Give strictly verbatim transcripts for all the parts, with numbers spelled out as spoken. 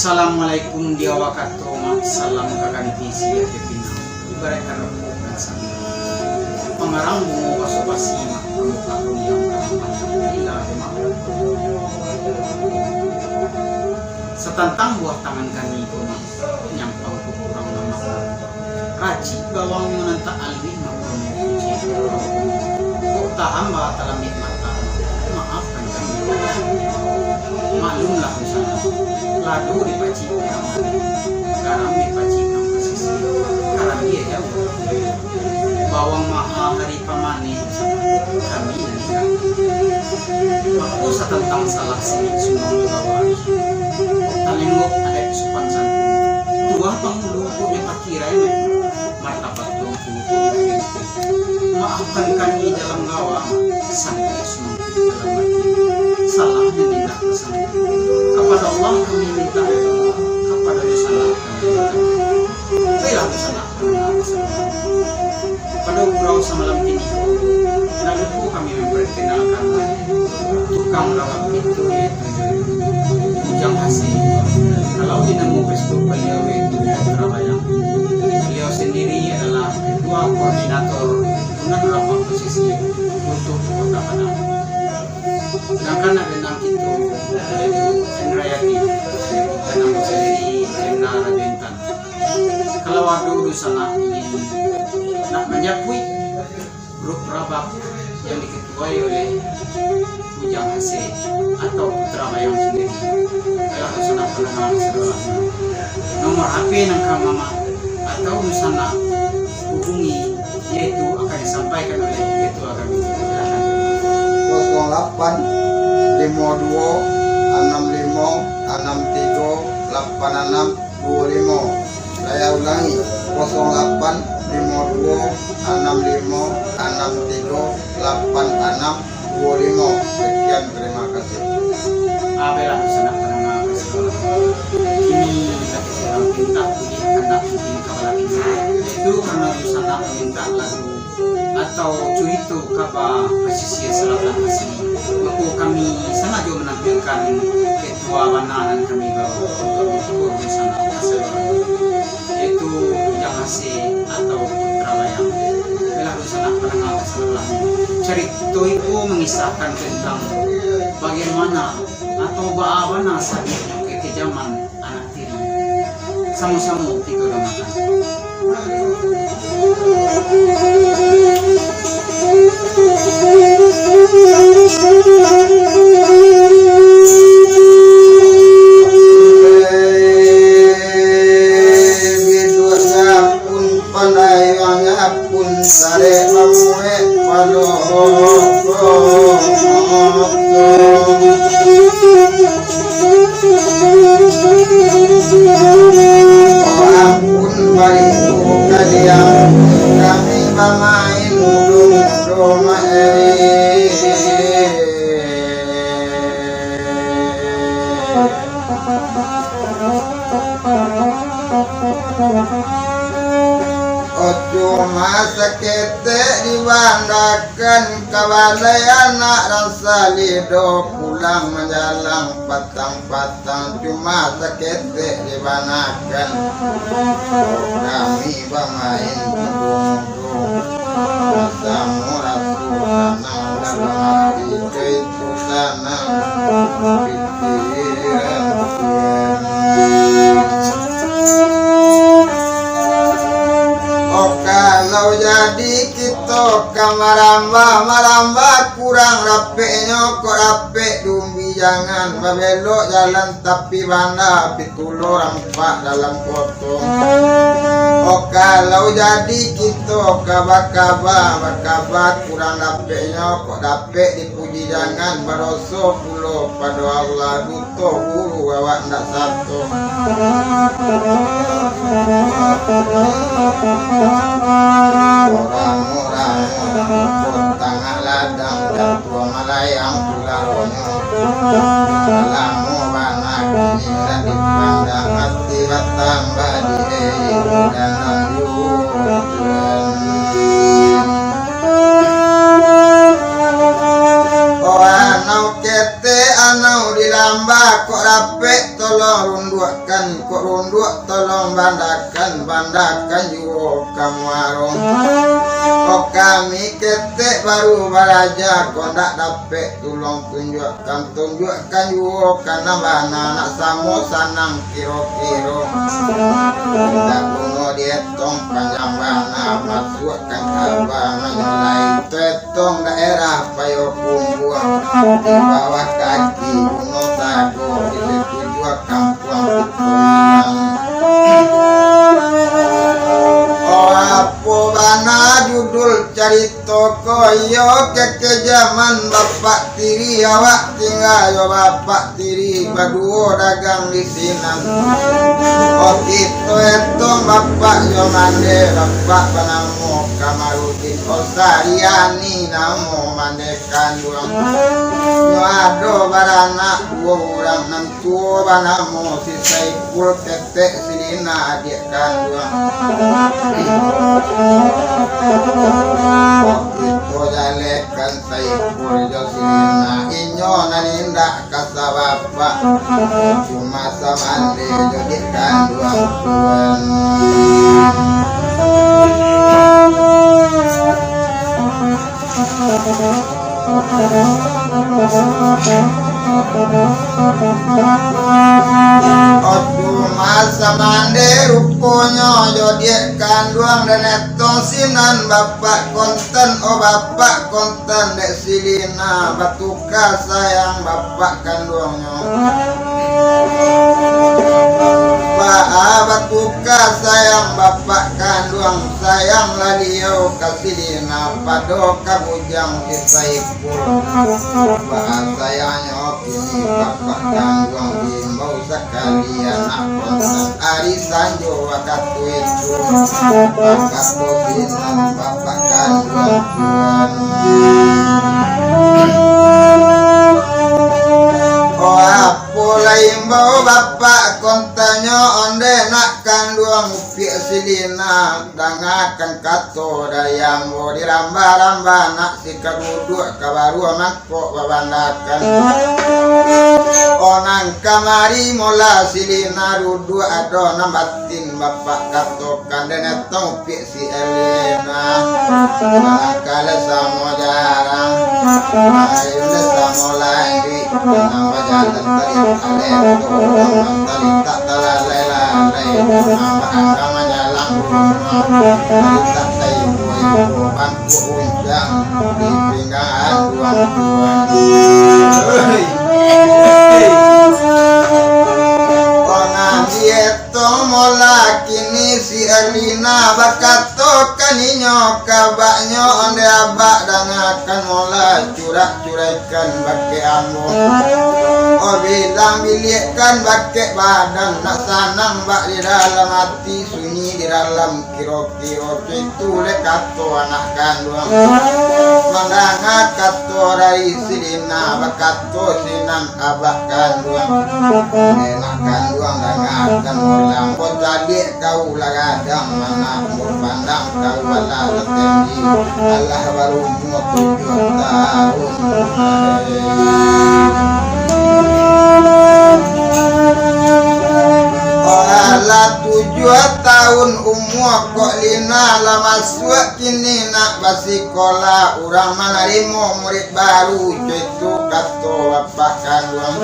Assalamualaikum di awak kato, mak salam ka ganti silih pinang. Ibaraik karapok nan sami. Pangarang bungo basa-basi, mak kamu karung yang karang panjang. Bila demak. Satantang buah tangan kami ko, mak, nyampang tu kurang lamak. Racik bawangnyo nan tak aluih, mako kok tahan ba talambik mata. Maafkan kami. Maklumlah di sana. Lado dipacik urang, garam dipacik urang pasisia. Karambia jauah. Bawang maha hari pamanih, kami nan indak. Mako satantang salah silik sumang jo bawah. Talenggok adaik sopan santun. Tuah pangulu kok dipakira, martabat Tuangku kok dipakira. Maafkan kami dalam gawa, santai sumangkuik dalam ati. Salah nan indak tasangka. Kapado Allah kami minta, kapado salah kami minta. Baiklah, salah. Pado gurau samalam kini ko, indak lupo kami mamparkenalkan tukang rabab pintu, yaitu Ujang Hasin. Kalau di namo Facebook baliau, yaitu Putra Bayang. Baliau sandiri adalah ketua koordinator unit rabab pasisia untuk Kota Padang. Sadangkan ado nan kito, yaitu Hendra Yati, nan namo sandiri Hendra Rajo Intan. Kalau ado dunsanak nan nak manjapuik grup rabab yang diketuai oleh Ujang Hasin atau Putra Bayang sandiri, ayolah dunsanak pandanga sadonyo. Nomor H P nan ka mamak atau dunsanak hubungi, yaitu akan disampaikan oleh ketua kami. Silakan. Kosong lapan limo duo anam limo anam tigo lapan anam duo limo. Saya ulangi, kosong lapan limo duo anam limo anam tigo lapan anam duo limo. Sekian, terima kasih. Abelah, dunsanak pandanga. Kini lagi surang pintak pulih kandak pulih ka balakang. Itu karano dunsanak mintak lagu atau curito kaba pasisia salatan asli. Mako kami sangajo manampilkan ketua bana nan kami bawa untuk menghibur dunsanak kasadonyo, yaitu Ujang Hasin atau Putra Bayang. Baiklah, dunsanak pandanga kasadonyo. Carito iko mangisahkan tantang bagaimana atau baa bana sadonyo kekejaman anak tiri. Samo-samo kito dangaukan. Pandai mangapun sarek mamuek pado. Ampun baitu kalian, kami bamain dong-dong, eh. Ojo masa ketek dibandakan ka balai anak rasa lido pulang manjalang patang-patang, cuma saketek dibanakan. Kami bamain mudo-mudo, samo raso sanang dalam ati, itu sanang pikiran. Oh, kalau jadi kito ka marambah, marambah kurang rapeknyo, kok rapek di umbi jangan, babelok jalan tapi banda, pitulo rampak dalam potong. Oh, kalau jadi kito ka bakaba, bakaba kurang rapeknyo, kok rapek dipuji jangan, badoso pulo pado Allah, duto guru awak ndak sato. Orang-orang tangah ladang, jatuah malayang pulau. Lamo bana kini lah dipandang, ati batambah di dalam duo. Oh, anau ketek, anau dilamba, kok rapek, tolong runduakkan Kan juo ka muaro. Kok kami ketek baru baraja, kok ndak dapek tulong tunjuakkan, tunjuakkan juo ka nan bana, nak samo sanang kiro-kiro. Indak guno dietong panjang bana, masuakkan kaba manyulai. Tuetong daerah Payokumbuah, di bawah kaki Gunung Sago, di situ juo kampuang Kuto Minang. Oh, apo bana judul carito ko? Iyo, keke jaman bapak tiri, awak tingga jo bapak tiri, baduo dagang di sinan. Oh, kito etong bapak jo mande, bapak banamo Kamarudin, oh, Sariani namo mande kanduang. Nyo ado baranak duo urang, nan tuo banamo si Saiful, ketek si Lina adiak kanduang. Kito jalehkan Saiful jo si Lina, inyo nan indak ka sabapak, cuma samande jo diak kanduang tuan. Oh, cuma samande ruponyo jo diak kanduang, den etong sinan bapak kontan, oh, bapak kontan dek si Lina, batuka sayang bapak kanduangnyo. Baa batuka sayang bapak kanduang, sayang laliau ka si Lina pado ka bujang si Saiful. Baa sayangnyo kini bapak kanduang diimbau sakali anak kontan ari sanjo wakatu itu. Bakato sinan bapak kanduang tuan. Oh, apo lai imbau bapak kontanyo ondeh nak kanduang upiak si Lina, dangakan kato dari ambo, diramba-ramba nak si ka duduak ka baruah mangkok babandakan. Oh, nan kamari mola si Lina duduak ado nan batin bapak katokan, den etong upiak si Elina. Barangkali samo jarang, ayo ndak samo lagi. Nang bajalan tadi talento, nang tadi tak talalai-lalai, nang baangkang manjalang rumah, tadi tak taibo-ibo, bangkuk unjang di pinggang tuan-tuan. Hei, hei, hei. Pangaji Tomolah kini si Erlina bakato ka ninyo, kabaknyo ondeh abak dangakan molah, curak-curaikan bakeh ambo. Oh, bilang biliakkan bakeh badan, nak sanang bak di dalam ati, sunyi di dalam kiro-kiro. Itu dek kato anak kanduang. Mandanga kato dari si Lina, bakato sinan abak kanduang. Enak kanduang dangakan urang, ko caliak kau lah gadang, mana umur pandang kau alah tinggi, alah barumua tujuah tahun. Alah tujuah tahun umua kok Lina lah masuak kini nak basikolah, urang manarimo murid baru, co itu kato bapak kanduang.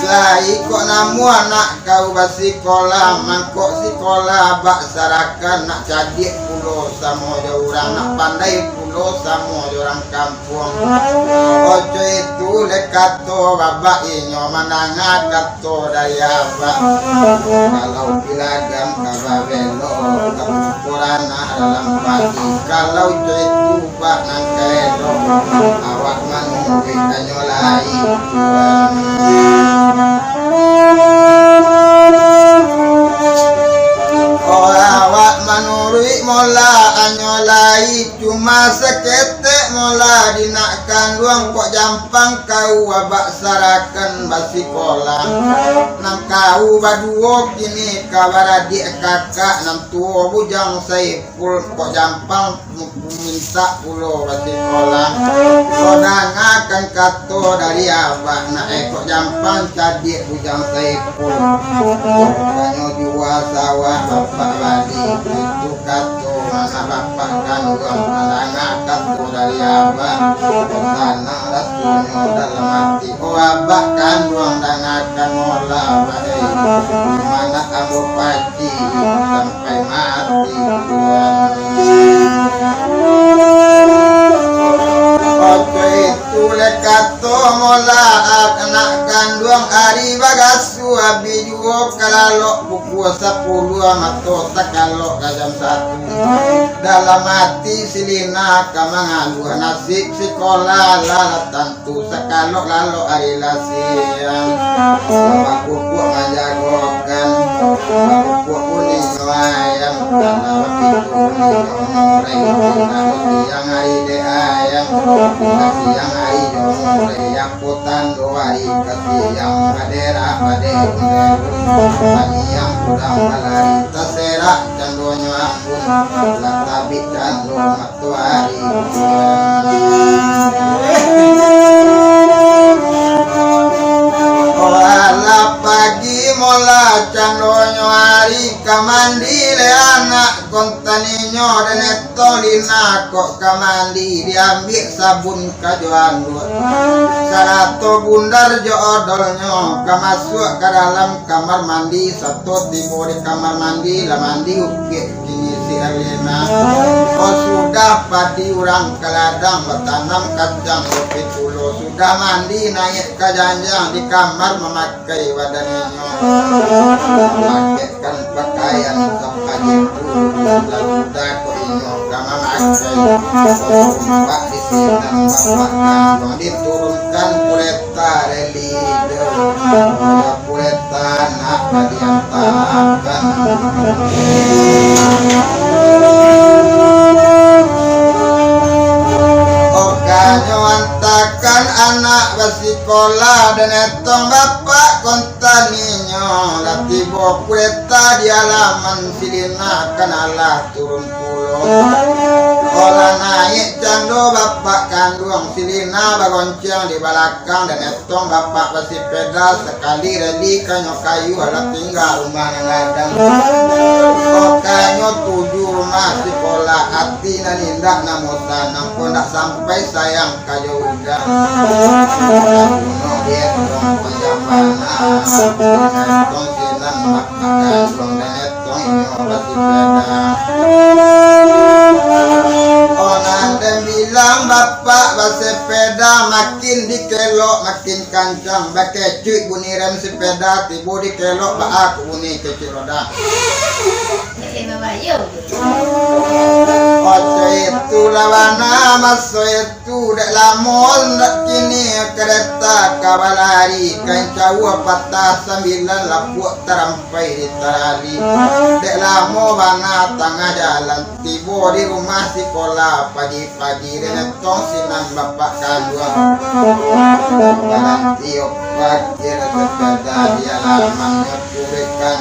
Lai kok namuah nak kau basikolah, mangkok sikolah bak sarakan, nak cadiak pulo samo jo urang, nak pandai pulo samo jo urang kampuang. Oco itu dek kato babak inyo mandanga kato dari abak. Kalau pilagam ka babelok, ka pukul anak dalam pagi. Kalau oco itu bak nan ka elok, awak manuruik kanyo lai. Oh, awak manuruik Mola, anyo lai cuma saketek mola di nak kanduang, kok jampang kau abak sarakan basikola. Nan kau baduo kini ka baradiak kakak, nan tuo bujang Saiful, kok jampang mintak pulo basikola. Kok dangakan kato dari abak, nak eh, kok jampang cadiak bujang Saiful. Bukanyo jua sawah bapak bali, itu kato anak bapak kanduang, mandanga kato dari abak. Kok sanang rasonyo dalam ati, oh abak kanduang, dangakan mola bae. Di mana ambo paji sampai mati, Tuan. Ojo itu le kato mola anak kanduang, ari bagasu abih juo ka lalok, pukua sapuluah mato takalok ka jam satu. Dalam ati si Lina ka mangaluah, nasib sikola lah tantu, sakalok lalok ari lah siang. Bakukuak manjagokan, bakukuak kuninyo ayam, tanah bapitu kuninyo murai, tanah siang ari dek ayam, siang ari jo murai, apo tando ari ka siang, baderak baderak, paniang urang balari, taserak candonyo ambun, lah tabik cando matoari. Walah pagi mola candonyo ari, ka mandi le anak kontaninyo, den etong Lina kok ka mandi, diambiak sabun ka jo anduak, sarato bundar jo odolnyo, ka masuak ka dalam kamar mandi, sato tibo di kamar mandi, lah mandi ukiak kini si Erlina. Oh, sudah padi urang ka ladang, batanam kacang, kopi pulo, sudah mandi naiak ka janjang, di kamar mamakai badaninyo. Pakaikan pakaian sapajeku, lah sudah ko inyo ka mamakai. Ko tumpak di sinan bapak kanduang, diturunkan kureta reli jauah. Kureta nak ka diantakan. Okanyo antakan anak basikola, den etong bapak kontaninyo, lah tibo kureta di alaman, si Lina kan alah turun pulo. Olah naiak cando bapak kanduang, si Lina bagonceng di balakang, den etong bapak basipeda, sakali reli kanyo kayu, alah tingga rumah nan gadang. Okanyo tuju rumah sikola, ati nan indak namo sanang, kok ndak sampai sayang ka jo udah. Kabuno dietong panjambanan, dietong sinan mak makan, den etong inyo basipeda. Oh, nan den bilang bapak basipeda, makin dikelok makin kancang, bakecuik bunyi rem sipeda, tibo dikelok baa kok bunyi kecuik roda. Eh, memang iyo. Ojo itulah bana maso itu, dek lamo ndak kini kereta ka balari, kain cawua patah sambilan, lapuak tarampai di tarali. Dek lamo bana tangah jalan, tibo di rumah sikola pagi-pagi, den etong sinan bapak kanduang. Balanti opak kira sepeda di alaman, nyo turikan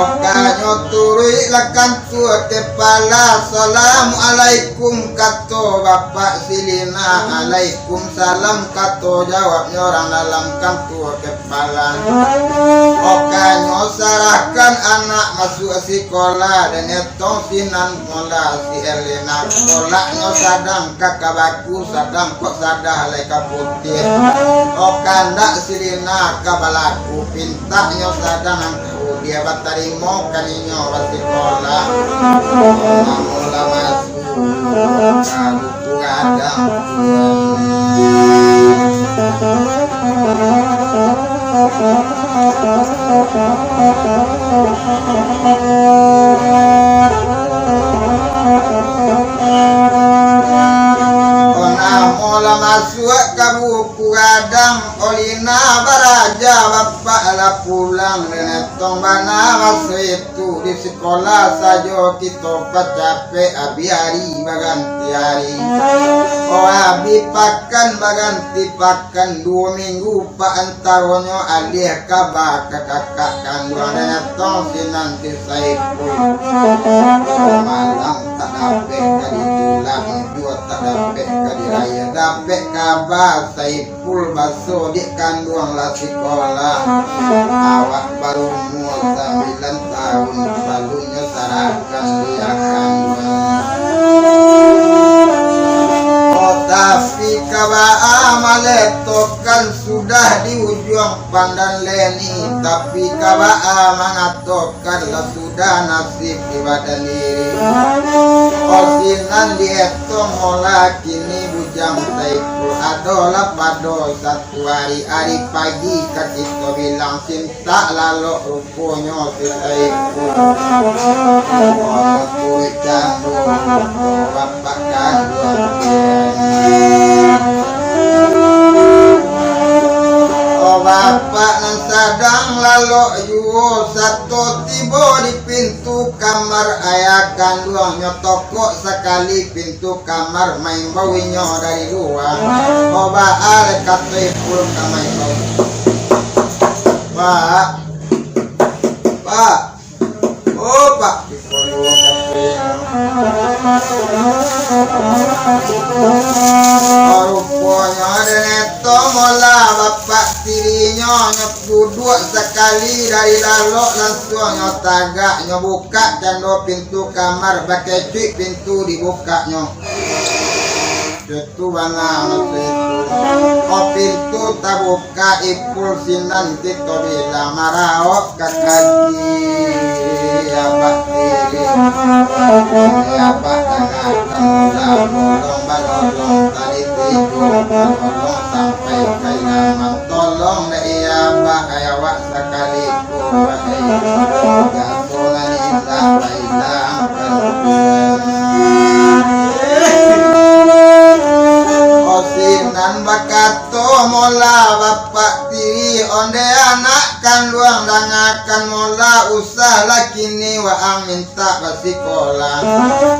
Okanyo turuik lah kantua kepala. "Assalamualaikum," kato bapak si Lina. "Alaikumsalam," kato jawabnyo urang dalam kantua kepala. Okanyo sarahkan anak masuak sikola, den etong sinan mola si Erlina. Kolaknyo sadang ka kabaku, sadang kok sadah lai ka putiah. Okandak si Lina ka balaku, pintaknyo sadang nan ka udiah, batarimo kaninyo basikola. Namo lah masuak ka Molah masuak ka buku gadang, olina baraja bapak lah pulang. Denetong bana maso itu di sikolah sajo kito pacapek, abih ari baganti ari. Oh, abih pakan baganti pakan, duo minggu Pak, antaronyo alih kaba ka kakak kanduang, datang sinan si Saipul. Malang tak dapek ka ditulak, juo tak dapek ka diraya. Dapek kaba Saipul baso dek kanduang lah sikolah. Awak barumua sambilan tahun, sabalumnyo sarahkan di kanduang. Oh, tapi kaba maletokan sudah di ujuang pandan leni, tapi kaba mangatokan lah sudah nasib di badan diri. Oh, sinan dietong molah kini bujang Saipul, adolah pado satu ari, ari pagi ka kito bilang, sintak lalok ruponyo si Saipul. Oh, kulik cando, bapak kanduang. Oh, bapak nan sadang lalok juo, sato tibo di pintu kamar ayah kanduangnyo, tokok sakali pintu kamar, maimbau inyo dari lua. Oh, baa lai kato Ipul ka maimbau. Pak, Pak, oh, Pak, Ipul, oh, ruponyo den eto molah bapak tirinyo, nyo duduak sakali dari lalok, lansuang nyo tagak, nyo bukak cando pintu kamar, bakecuik pintu dibukaknyo. Itu bana maso itu. Oh, pintu tabukak, Ipul sinan kito bilang maraok ka kaki abak tiri. Abak tangan tolong, tolong balolong, tali tigo balolong sampai ka idaman. Tolong dek abak, ayah awak sakali. Osinan bakato molah bapak tiri, ondeh anak kanduang, dangakan molah, usahlah kini waang mintak basikolah.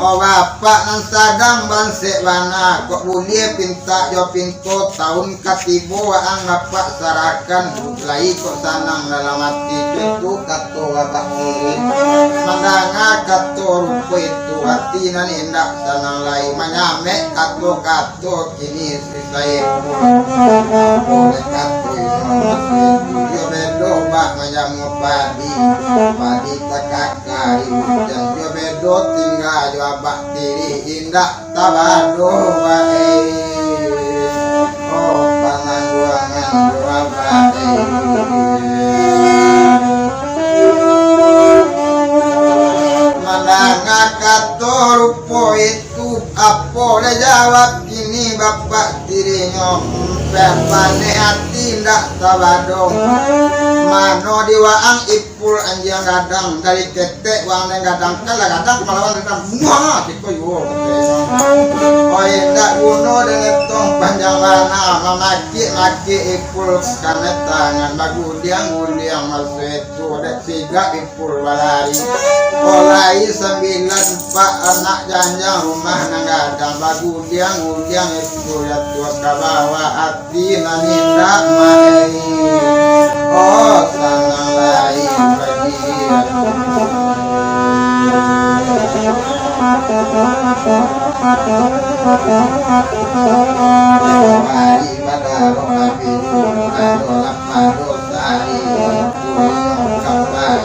Oh, bapak nan sadang bansek bana, kok buliah pintak jo pinto, taun ka tibo waang bapak sarahkan. Lai kok sanang dalam ati, itu kato abak tiri. Mandanga kato rupo itu, ati nan indak sanang lai. Manyamek kato-kato kini si Saipul. Apo lai kato inyo maso itu, yo bedo bak manjamu padi. Padi takaka di ujan, yo bedo tingga jo abak tiri, indak tabado bae. Oh, panangguangan doa bae. Mandanga kato rupo itu, apo lai jawab kini bapak tirinyo? Paneh ati indak tabado. Mano di waang Ipul anjiang gadang, dari ketek waang den gadang, kan lah gadang, malawan gadang, muah, siko juo, katonyo. Oh, indak guno den etong panjang bana, mamakik-makik Ipul kanai tangan, baguliang-guliang maso itu, dek sigak Ipul balari. Oh, lai sambilan pak anak janjang rumah nan gadang, baguliang-guliang Ipul jatuah ka bawah. Di nan indak main, oh, sanang lai bagi aku. Mari pada roh kami, adolah pado sari, aku yang kampai.